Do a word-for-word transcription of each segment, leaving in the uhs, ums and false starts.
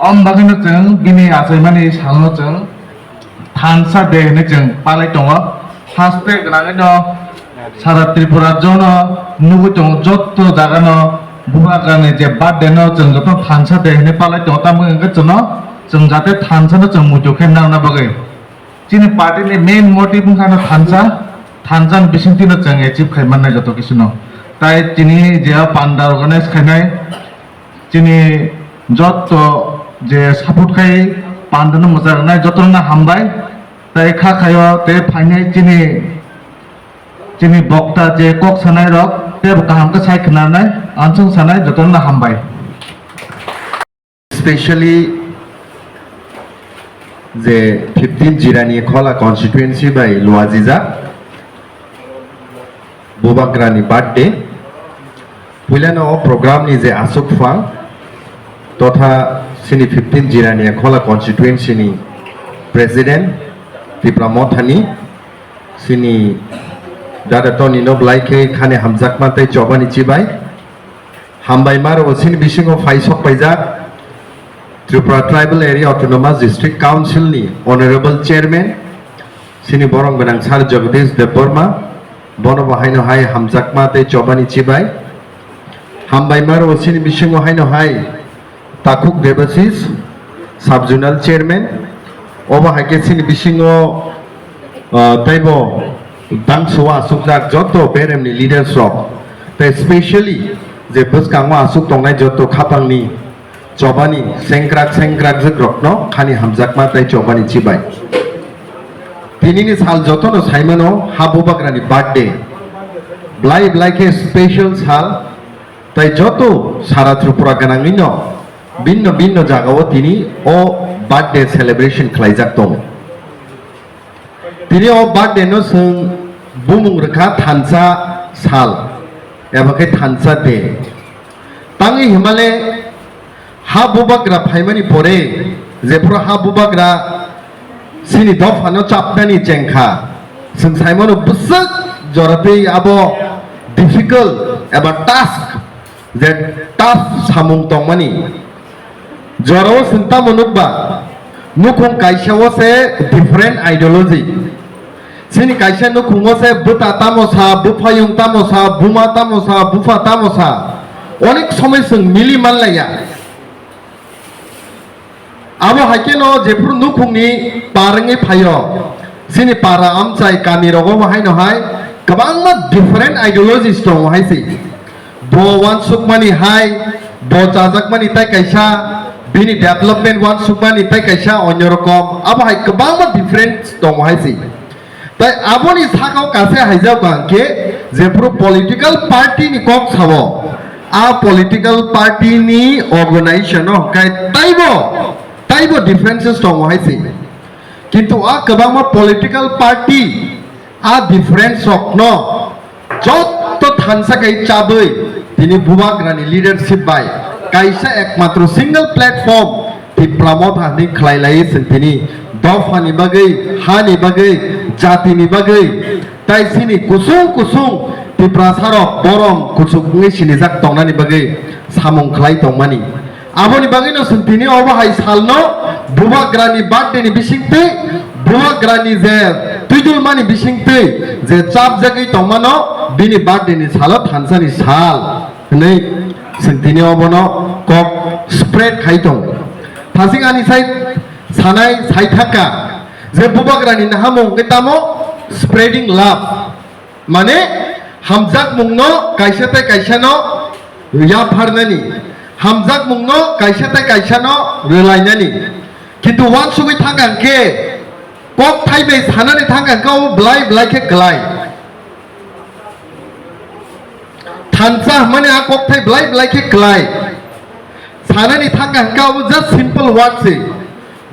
Om bagwino chwng bini achaimani salno chwng Thansa De hinwi chwng palai tongo. Haste gwnangwino sara Tripura jono nugwi tongo, jotto jagano bubagrani je birthday no chwng joto Thansa De hinwi palai tongo. Tamo hwnkhe chwngno chwng jate thansa no chwng muitu khe narwkna bagwi. Chini party ni main motive wngkha no thansa, thansa ni bisingtwi no chwng achieve khai mannai joto kisi no. Tai chini je panda organize khainai, chini jotto je support khai panda no mwchang rwnai joto no hambai. Tai kha khaio tei phainai chini, chini bokta je kok sanai rok tei bo kaham khe sai khna rwnai, answng sanai joto no hambai. Specially je fifteen Jirani Khola constituency bai luajijak Bubagrani birthday. Puilano o program ni je aswk phang totha chini fifteen Jirani Khola constituency ni president Tipra Mothani, chini dada Tony no belai khe khani hamjakma tei chobani chibai. Hambai ma rwo chini bisingo phai sok paijak Tripura Tribal Area Autonomous District Council ni Honorable Chairman, chini borom gwnang Sir Jagadish Debbarma, bono bo haino hai hamjakma tei chobani chibai. Hambai ma rwo chini bisingo haino hai Takhuk Debashish, Sub Zonal Chairman, obo hai khe chini bisingo, ah, teibo bangso aswkjak joto beremni leaders rok, tei specially je bwskango aswk tongnai joto khapangni chobani sengkrak sengkrak jwk rokno khani hamjakma tei chobani chibai. Tinini sal jotono saimano ha Bubagrani birthday. Belai belai khe special sal, tei joto sara Tripura gwnangwino binno binno jagao tini o birthday celebration khlaijak tongo. Tini o birthday no chwng bumung rwkha thansa sal eba khe thansa day. Tangwi himale ha Bubagra phaimani pore, jephuru ha Bubagra chini dophano chapnani chengkha, chwng saimano bwswk joratwi abo difficult eba task, je tough samung tongmani. Jorao chwng tamo nukba, nukhung kaisao se different ideology. Chini kaisa nukhungo se bwta tamo sa, buphaiyung tamo sa, buma tamo sa, bupha tamo sa, onek somoi chwng mili manlaiya. Abo hai kheno jephuru nukhungni par wngwi phaio, chini para amchai kami rogo bo haino hai kwbangma different ideologies tongo hai se. Bo uansukmani hai, bo chajakmani tai kaisa, bini development uansukmani tai kaisa onyo rokom, abo hai kwbangma different tongo hai se. Tai aboni sakao kase haijak ba hwnkhe, jephuru political party ni kok sao, a political party ni organization o hwnkhe taibo, taibo differences tongo hai se. Kintu a kwbangma political party a difference rokno jotto thansa khai chabwi tini Bubagrani leadership bai kaisa ekmatro single platform Tipra Motha hinwi khlai lai chwng tini dophani bagwi, hani bagwi, jatini bagwi, tai chini kusung kusung Tiprasarok borom kuchuk wngwi sinijak tongnani bagwi samung khlai tongmani. Aboni bagwino chwng tini obo hai salno Bubagrani birthday ni bisingtwi, Bubagrani je twidulmani bisingtwi je chapjagwi tongmano bini birthday ni salo thansani sal hinwi chwng tini obono kok spread khai tongo. Thasing ani sai sanai sai thangkha je Bubagrani nahamung hwnkhe tamo spreading love. Mane hamjakmungno kaisa tei kaisano yapharnani, hamjakmungno kaisa tei kaisano rwlainani. Kintu uansugwi thangkha hwnkhe kokthai bai sanani thangkha hwnkhe obo belai belai khe klai. Thansa hwnmani a kokthai belai belai khe klai. Sanani thangkha hwnkhe obo just simple word se.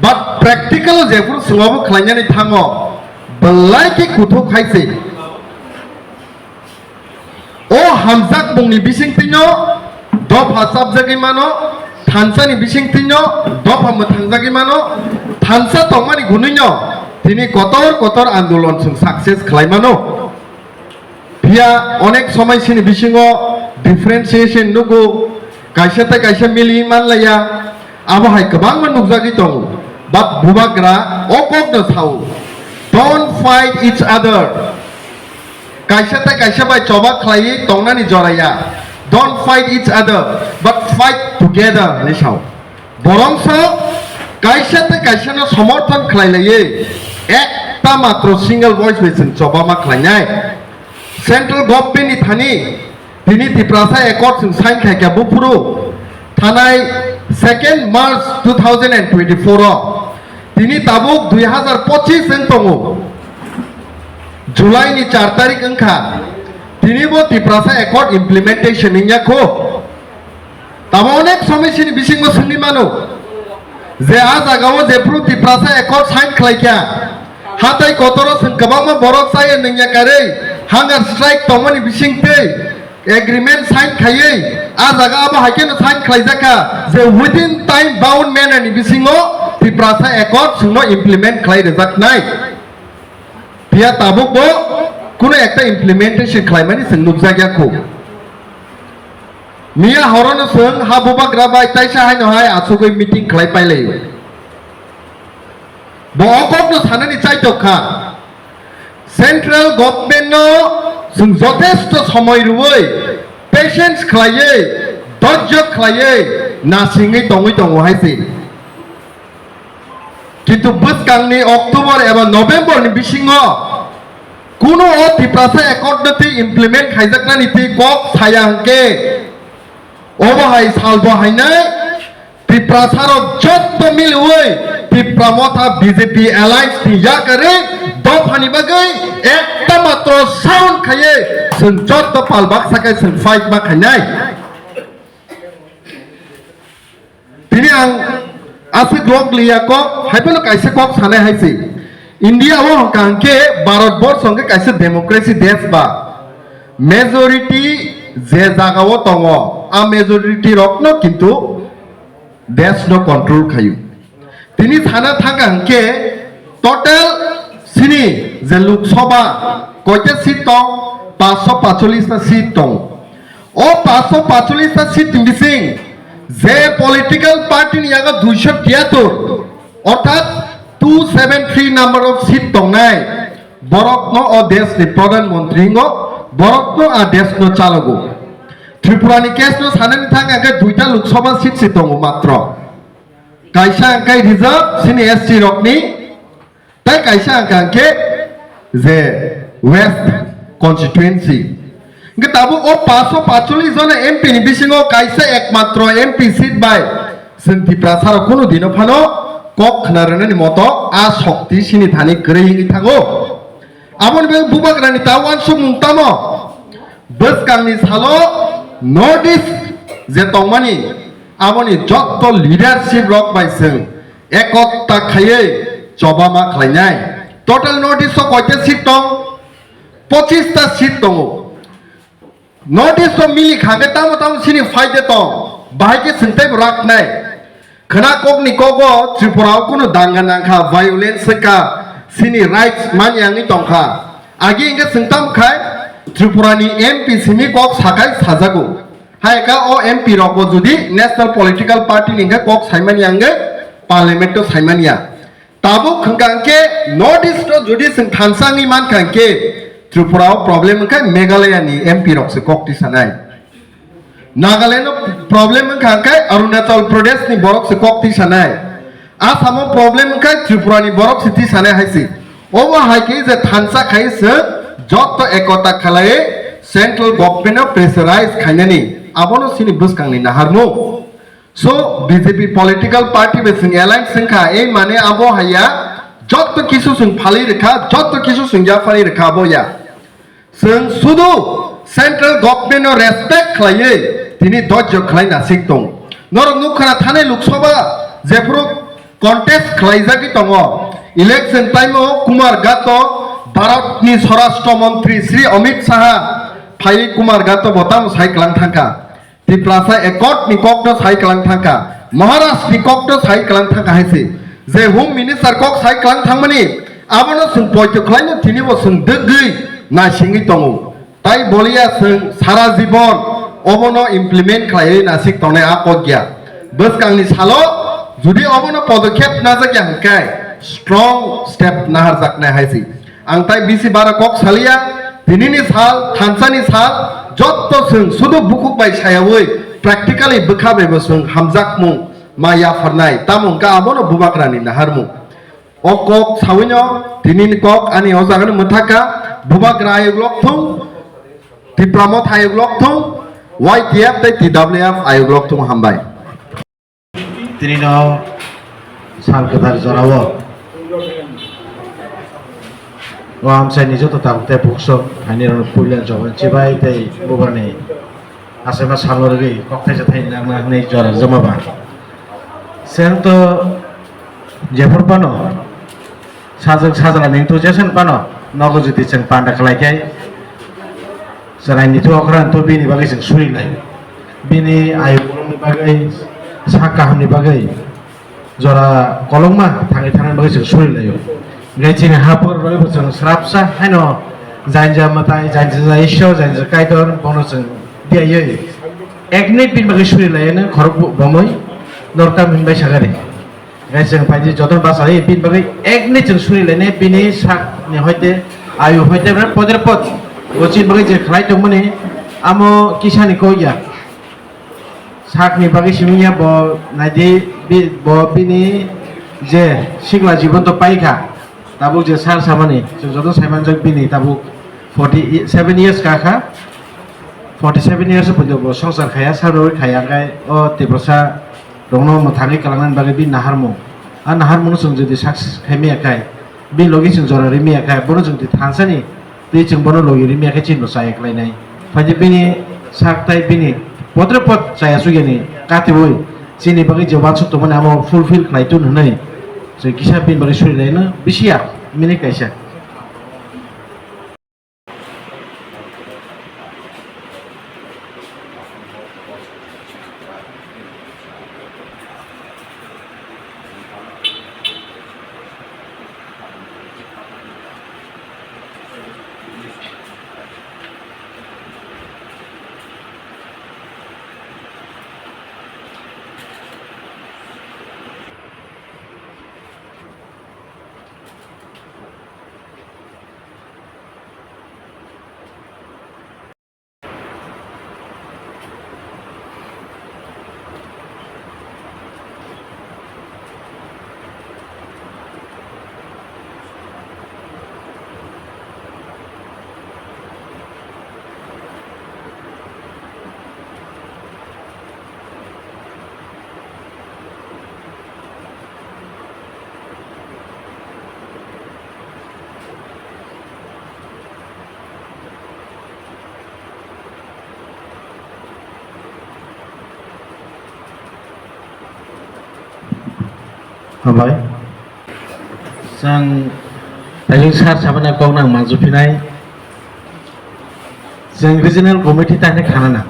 But practical o jephuru chwng obo khlainani thango, belai khe kuthuk hai se. O hamjakmungni bisingtwino dopha chapjagwi mano, thansani bisingtwino dopha mwthangjagwi mano, thansa tongmani gunwino tini kotor kotor andolon chwng success khlai mano. Phiya onek somoi sini bisingo differentiation nugo, kaisa tei kaisa mili manlaiya, abo hai kwbangma nukjagwi tongo. But Bubagra o kokno sao, "Don't fight each other." Kaisa tei kaisa bai choba khlaiwi tongnani joraya, "Don't fight each other, but fight together," hinwi sao. Borongso kaisa tei kaisano somorthon khlailaiwi ekta matro single voice bai chwng choba ma khlainai. Central government ni thani tini Tiprasa Accord chwng sign khaikha buphuru thanai second March two thousand and twenty-four o, tini tabuk dui hazar pochis wng tongo, July ni char tarik wngkha, tini bo Tiprasa Accord implementation wngya kho. Tamo onek somoi sini bisingo swngwi mano je a jagao jephuru Tiprasa Accord sign khlaikha, hatai kotoro chwng kwbangma borok chaya nungya karwi hunger strike tongmani bisingtwi agreement sign khaiwi a jaga abo haikheno sign khlaijakha je within time bound manner ni bisingo Tiprasa Accord chwngno implement khlai rwjaknai. Phiya tabukbo kuno ekta implementation khlaimani chwng nukjakya kho. Miya horono chwng ha Bubagra bai taisa haino hai achugwi meeting khlai pailaio. Bo o kokno sanani chaitok kha. Central government no chwng jothesto somoi rwui, patience khlaiwi, dojjo khlaiwi, nasingwi tongwi tongo hai se. Kintu bwskangni October eba November ni bisingo kuno o Tiprasa Accord no twi implement khaijaknani twi kok saya hwnkhe obo hai salbo hainai Tiprasa rok jotto miliwi Tipra Motha B J P alliance ni yakari dophani bagwi ekta matro sound khaiwi chwng jotto pal baksa khe chwng fight ma khainai. Tini ang aswk lok liya kok, hai phano kaisa kok sanai hai se. India o hwnkha hwnkhe Bharat Borsho hwnkhe kaisa democracy desh ba, majority je jaga o tongo, a majority rokno kintu desh no control khayu. Tini sana thangkha hwnkhe total sini je Lok Sabha koita seat tong, paanch sho pacholish ta seat tong. O paanch sho pacholish ta seat ni bising je political party ni yago duisho tiyatur, orthat two seven three number of seat tongnai, borokno o desh ni pradhan mantri wngo, borokno a desh no chalogo. Tripura ni case no sanani thang hwnkhe duita Lok Sabha seat se tongo matro. Kaisa hwnkhe reserve sini S T rokni, tei kaisa hwnkha hwnkhe je West constituency. Hwnkhe tabuk o paanch sho pacholish jona M P ni bisingo kaisa ekmatro M P seat bai chwng Tiprasa rok kunu dino phano kok khna rwnani moto a shokti sini thani kwrwi wngwi thango. Aboni bagwi Bubagrani ta uansukmung tamo? Bwskangni salo North East je tongmani, aboni jotto leadership rok bai chwng ekotta khaiwi choba ma khlainai. Total North East o koita seat tong? Pochista seat tongo. North East o mili kha khe tamo tamo sini phaide tong, bahai khe swng teibo raknai. Khwna kokni kogo Tripura o kunu danga nangkha, violence wngkha, sini rights mani wngwi tongkha. Agi hwnkhe swng tamo khai Tripura ni M P simi kok sakai sajago. Hai kha o M P rokbo jodi national political party ni hwnkhe kok saimani wngwi parliament o saimani ya. Tabuk hwnkha hwnkhe North East o jodi chwng thansa wngwi mankha hwnkhe Tripura o problem wngkha Meghalaya ni M P rok se kok tisanai. Nagaland o problem wngkha hwnkhe Arunachal Pradesh ni borok se kok tisanai. Assam o problem wngkha Tripura ni borok se tisanai hai se. Obo hai khe je thansa khai se jotto ekota khalai central government o pressurize khainani abono sini bwskang ni naharmung. So, B J P political party bai chwng alliance wngkha, ei mane abo haiya, jotto kisu chwng phalwi rwkha, jotto kisu chwng yapharwi rwkha abo ya. Chwng sudu central government no respect khlaiwi tini dojjo khlai nasik tong. Norok nukha na thani Lok Sabha jephuru contest khlaijagwi tongo. Election time o Kumar Gato Bharat ni Swarashtra Mantri Shri Amit Shah phaiwi Kumar Gato bo tamo sai kwlang thangkha. Tiprasa Accord ni kok no sai kwlang thangkha, Maharashtra ni kok no sai kwlang thangkha hai se. Je Home Minister kok sai kwlang thangmani, abono chwng poito khlaino tini bo chwng dwgwi naisingwi tongo. Tai boliya chwng sara jibon obono implement khlaiwi nasik tongnai a kok ya. Bwskangni salo jodi obono podokkhep najak ya hwnkhe strong step naharjaknai hai se. Ang tai bisi bara kok saliya, tinini sal, thansani sal, jotto chwng sudu bukhuk bai sayawi, practically bwkha bai bo chwng hamjakmung ma yapharnai, tamo hwnkha abono bubagrani naharmung. O kok sawino, tinini kok ani o jagano mwthakha, bubagra ayuk lok thung, Tipra Motha ayuk lok thung, Y T F tei T W F ayuk lok thung, hambai. Tini no sal kwthar jorao o amchaini joto tabuk tei buksok hainirokno puila joban chibai tei bubarni achaima salno rwgwi kok thaisa thaini nangna hwnwi jora rwjakma ba. Chwng to jephuru phano sajwk sajla ni enthusiasm phano nogo jodi chwng panda khlai khe, chwraini thu okra to bini bagwi chwng suri lai. Bini ayu borokni bagwi, sak kahamni bagwi, jora kolokma thangwi thangnani bagwi chwng suri laio. Hwnkhe chini hapor bagwi bo chwng srapsa haino jainja mwtai, jainja Ishwar, jainja Kaitor, bono chwng diyaiyoi. Ek minute bini bagwi suri laiano khorok bo-, bomwi nortam hinbai sagari. Hwnkhe chwng phaidi jotono bachai, bini bagwi ekni chwng suri lainai, bini sakni hoite, ayu hoite, mane podre pod. Bo chini bagwi je khlai tongmani, amo kisani kok ya. Sakni bagwi simi ya bo naidi, bi-, bo bini je sikla jibon to paikha. Tabuk je sar samani, chwng joto saimanjak bini tabuk forty seven years kakha. Forty seven years puila bo songsar khaya, sarwi khaya, hwnkhe o Tiprasa rokno mwthangwi kwlangnani bagwi bini naharmung. A naharmungno chwng jodi success khai maya khai, bini logi chwng jora ri maya khai, bono chwng twi thansani twi chwng bono logi ri maya khai chini bo chaya khlainai. Phaidi bini sak tai bini potre pot chaya chukyani katiwi chini bagwi je wansuk tongmani amo fulfill khlai tun hwnwi chwng kisa bini bagwi suri laino bisi ya minute kaisa. Hambai. Chwng Taijung sir sabana kok nang manjuphinai. Chwng regional committee takhne khanana.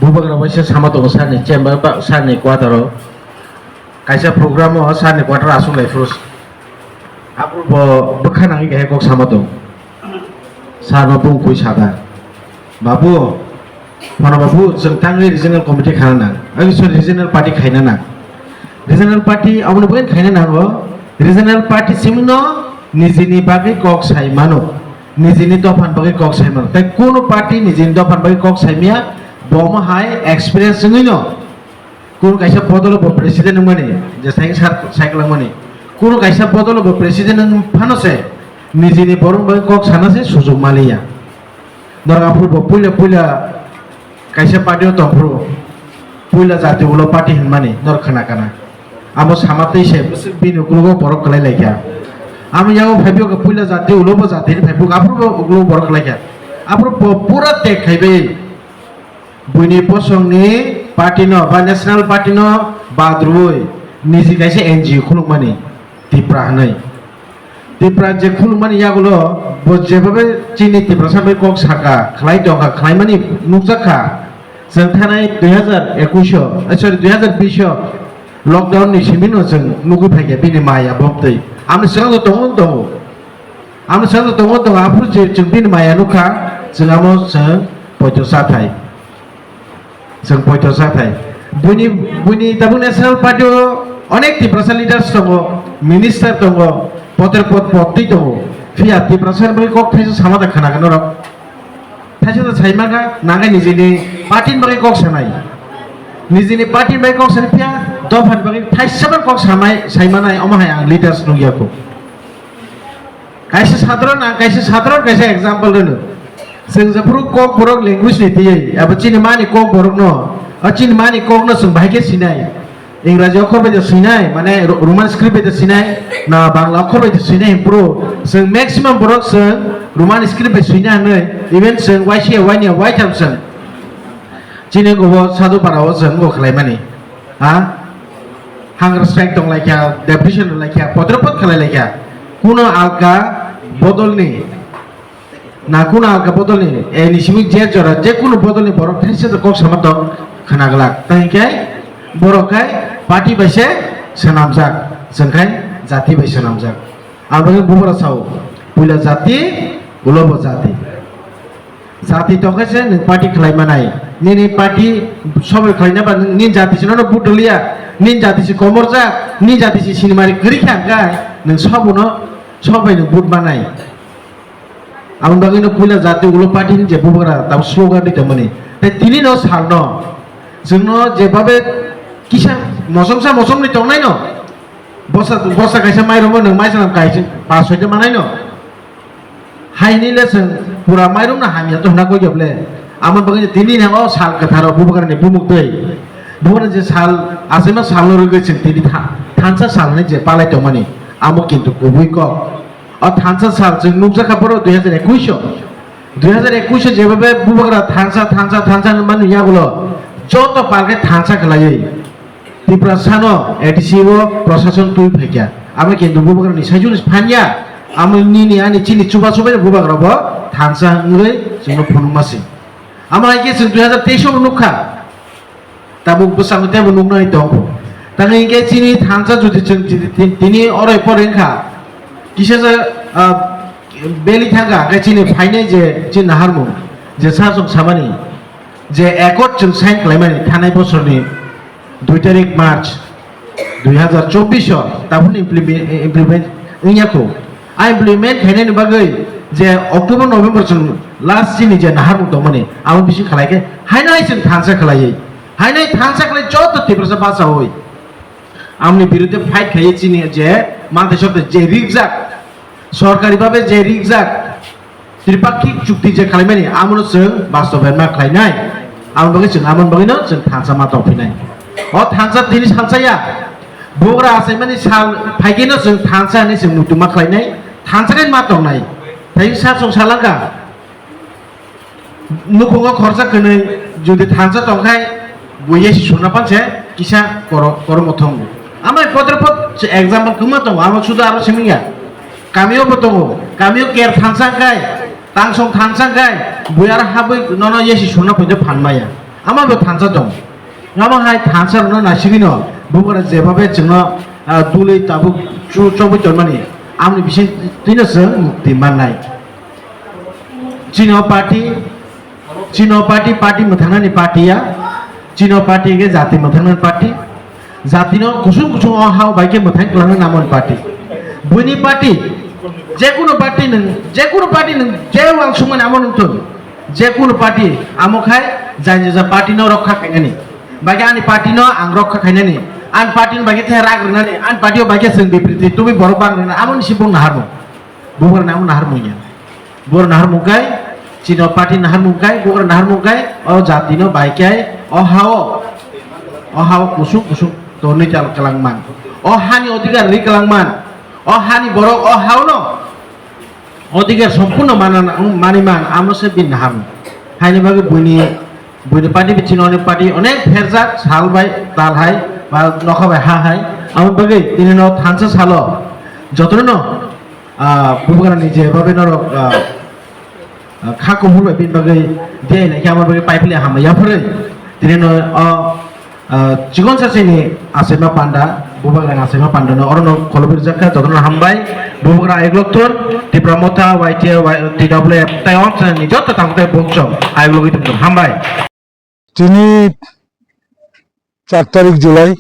Bubagra waisa sama tongo sir ni chamber ba sir ni quarter o. Kaisa program o sir ni quarter aswk lai phuru. Aphuru bo bwkha nangwi kaisa kok sama tong. Sir no bung kui sada. Babu, Mano babu, chwng tangwi regional committee khaina nang. Ai, sorry, regional party khaina nang. Regional party aboni bagwi khaina nango. Regional party simino nijini bagwi kok sai mano. Nijini dophani bagwi kok sai mano. Tai kuno party nijini dophani bagwi kok sai maya, bo omo hai experience wngwi no. Kuno kaisa bodolo bo president wngmani, je sai sar sai kwlangmani. Kuno kaisa bodolo bo president wng phano se nijini borok bagwi kok sana se sujok maliya. Norok aphuru bo puila puila kaisa party o tongphuru puila jati ulo party hinmani norok khna kana. Amo sama tei se bini uklogo borok kwlai laikha. Amo yago phaibi khe puila jati ulo bo jati hinwi phaibo aphuru bo uklogo borok kwlai kha. Aphuru bo pura tek khaibai buini bosongni party no ba national party no badrwi niji kaisa N G O khulukmani Tipra hinwi. Tipra je khulumani yagulo bo jebabe chini Tiprasa bai kok saka, khlai tongkha, khlaimani nukjakha. Chwng thanai dui hazar ekush o, eh, sorry, dui hazar bish o lockdown ni simino chwng nugwi phaikha bini maya bumtwi. Amni swkang tongo tongo. Amni swkang tongo tongo, aphuru je chwng bini maya nukha, chwng amo chwng poito chathai. Chwng poito chathai. Buini, buini tabuk National Party o onek Tiprasa leaders tongo, minister tongo, poter pot pottwi tongo. Phiya Tiprasa ni bagwi kok thaisa sama da khna khe norok. Thaisa da sai mangkha, nangkhe nijini party ni bagwi kok sanai. Nijini party ni bagwi kok sanai phiya, dopha ni bagwi thaisa bar kok samai, sai manai, omo hai ang leaders nukya kho. Kaisa sadharon, ang kaisa sadharon kaisa example rwno. Chwng jephuru Kokborok language ni twiwi, abo chini mani Kokborok no, o chini mani kok no chwng bahai khe sinai. Ingraji okhor bai de sinai, mane Ro-, Roman script bai de sinai, na Bangla okhor bai de sinai, himpuru chwng maximum borok chwng Roman script bai sinai hinwi, even chwng waisi ya waini ya waitham chwng. Chini obo Sadhu Para o chwng obo khlaimani. Ha? Hunger strike tong laikha, depression rw laikha, potro pot khlai laikha. Kuno alka bodolni, na kuno alka bodolni, eh, ni simi je jora, je kuno bodolni borok thaisa kok sama tong khna glak. Tei hinkhe borok khai party bai se swnamjak, chwng khai jati bai swnamjak. Ang bagwi bubura sao, puila jati, ulo bo jati. Jati tongkhe se nwng party khlai manai. Nini party sobai khlaina ba nwng nini jati se nono vote rwliya, nini jati se komorjak, nini jati se sinimari kwrwi khe hwnkhe nwng sobono sobai nwng vote manai. Aboni bagwino puila jati ulo party ni je bubura tabuk slogan ri tongmani. Tei tini no salno chwngno jebabe kisa mosomsa mosomni tongnaino bosa, bosa kaisa mairomo nwng maisanam kaisa pas soita manaino. Haini le chwng pura mairum no hamya to hwna koi job le. Amo bagwi tini ni o sal kwtharo bubagrani bumuk twi. Bubagrani je sal, achaima sal no rwgwi chwng tini tha-, thansa sal hinwi je palai tongmani. Amo kintu kubui kok. O thansa sal chwng nukjakha boro dui hazar ekush o. Dui hazar ekush o jebabe bubagra thansa, thansa, thansa hinmani yagulo joto palkhe thansa khlaiwi. Tiprasano A D C o prosason twi phaikha. Amo kintu bubagrani saichung phanya. Amo nini ani chini chuba chubai bubagra bo thansa wngwi chwngno phunukma se. Amo hai khe chwng dui hazar teis o nukha. Tabuk bwskango teibo nuknai tong. Tamo hinkhe chini thansa jodi chwng ti-, ti-, tini oroi poroi wngkha. Kisa se, ah, beli thangkha, hwnkhe chini phainai je chini naharmung, je sachung samani, je accord chwng sign khlaimani thanai bosorni dui tarik March dui hazar chobbish o tabukni impleme-, implement wngya kho. A implement khainani bagwi je October, November chwng last chini je naharmung tongmani, abo bising khlai khe haino hai chwng thansa khlaiwi, haino hai thansa khlai joto Tiprasa bachaui amoni biruddhe fight khaiwi chini je mantai sokte je rikjak, sorkari babe je rikjak, Tripakhik chukti je khlaimani, amono chwng bastobayan ma khlainai. Amoni bagwi chwng, amoni bagwino chwng thansa ma tongphinai. O thansa tini salsa ya. Bubagra achaimani sal phaikhe no chwng thansa hinwi chwng muitu ma khlainai. Thansa khe ma tongnai. Tei sachung salangkha. Nukhungo khorsa kwnwi jodi thansa tongkhai, buiya si suna panse kisa koro-, koromo thongo. Amai potre pot example kwma tongo, amo sudo aro simingya. Kamio bo tongo, kamio ker thansa kai, tangsong thansa kai, buyar habwi nono yesi suna poito phan maya. Ama bo thansa tong. Ngamo hai thansa rokno nasigino, bubara jebabe chwngno, ah, dulwi tabuk chu-, chobwi tonmani, amoni bising twino chwng mukti mannai. Chini o party, chini o party, party mwthangnani party ya, chini o party ke jati mwthangnani party. Jatino kusung kusung o hao bai khe mwthang kwlangna namoni party. Buini party, jekunu party nwng, jekunu party nwng je uansukmani amo nwng thung, jekunu party amo khai jani ja party no rokha khainani. Bai khe ani party no ang rokha khainani. Ani party no bai khe the rak rwnani, ani party o bai khe chwng bipriti tubui borok bang rwnani, amoni si bung naharmung. Bubagra namo naharmung ya. Bubagra naharmung kai, chini o party naharmung kai, bubagra naharmung kai, o jati no bai kai, o ha o, o ha o kusung kusung torni chal kalang man. O hani odhikar ri kalang man. O hani borok o ha o no odhikar sompurno mana, mani man, amo se bin naharmung. Haini bagwi buini, buini party bichini onek party onek pherjak sal bai tal hai ba nokha bai ha hai. Amo bagwi tini no thansa salo jotono, ah, bubagrani je babe norok, ah, ah, kha kuphur bai bini bagwi diya ilai khe amo bagwi paipli hamya phurwi tini no o, ah, chikon sasini achaima panda, bubagrani achaima panda no oro no khulumwi rijak kha, jotono hambai. Bubagra ayuk lokthun, Tipra Motha, Y T F, T W F, tei on ni joto tangtai bongchong ayuk logwi tongthun. Hambai. Tini char tarik July,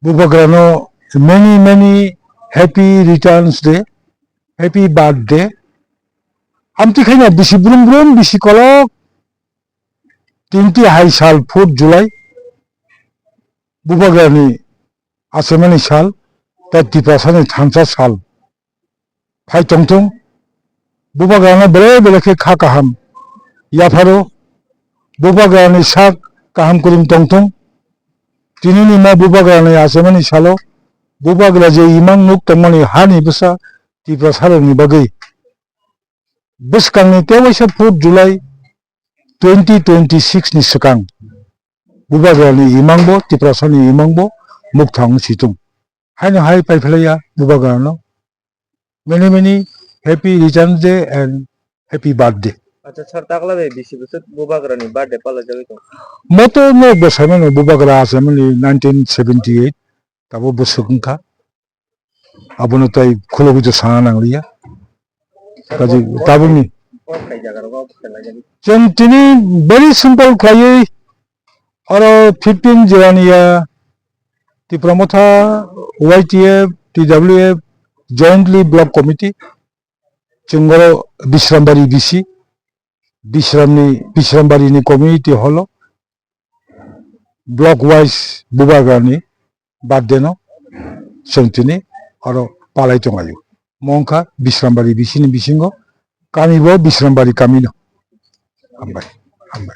bubagrano many, many happy returns day, happy birthday. Amtwi khaina bisi brum brum, bisi kolok, tinti hai sal fourth July, bubagrani achaimani sal, tei Tiprasani thansa sal. Phai tongthung, bubagrano belai belai khe kha kaham yapharo, bubagrani sak kaham kwrwng tongthung. Tinini mo bubagrani achaimani salo bubagra je imang nuk tongmani hani bwsa Tiprasarokni bagwi bwskangni tewaisa fourth July twenty twenty-six ni swkang bubagrani imangbo, Tiprasani imangbo mukthang situng. Haino hai paiphlaiya bubagrano. Many, many happy Returns Day and happy birthday. Acha, sir, takla bai bisi bwswk bubagrani birthday palajagwi tongo? Moto no bwsaimano bubagra achaimani nineteen seventy-eight, tabo bwswk wngkha. Abono tai khulogwi to sana nangliya. Kaji tabukni. Chwng tini very simple khlaiwi oro fifteen Jiraniya Tipra Motha, Y T F, T W F, jointly block committee, chwng oro Bisrambari B C, Bisramni, Bisrambarini community hall o block wise bubagrani birthday no chwng tini oro palai tongaio. Mo wngkha Bisrambari B C ni bisingo, kami bo Bisrambari kami no. Hambai, hambai.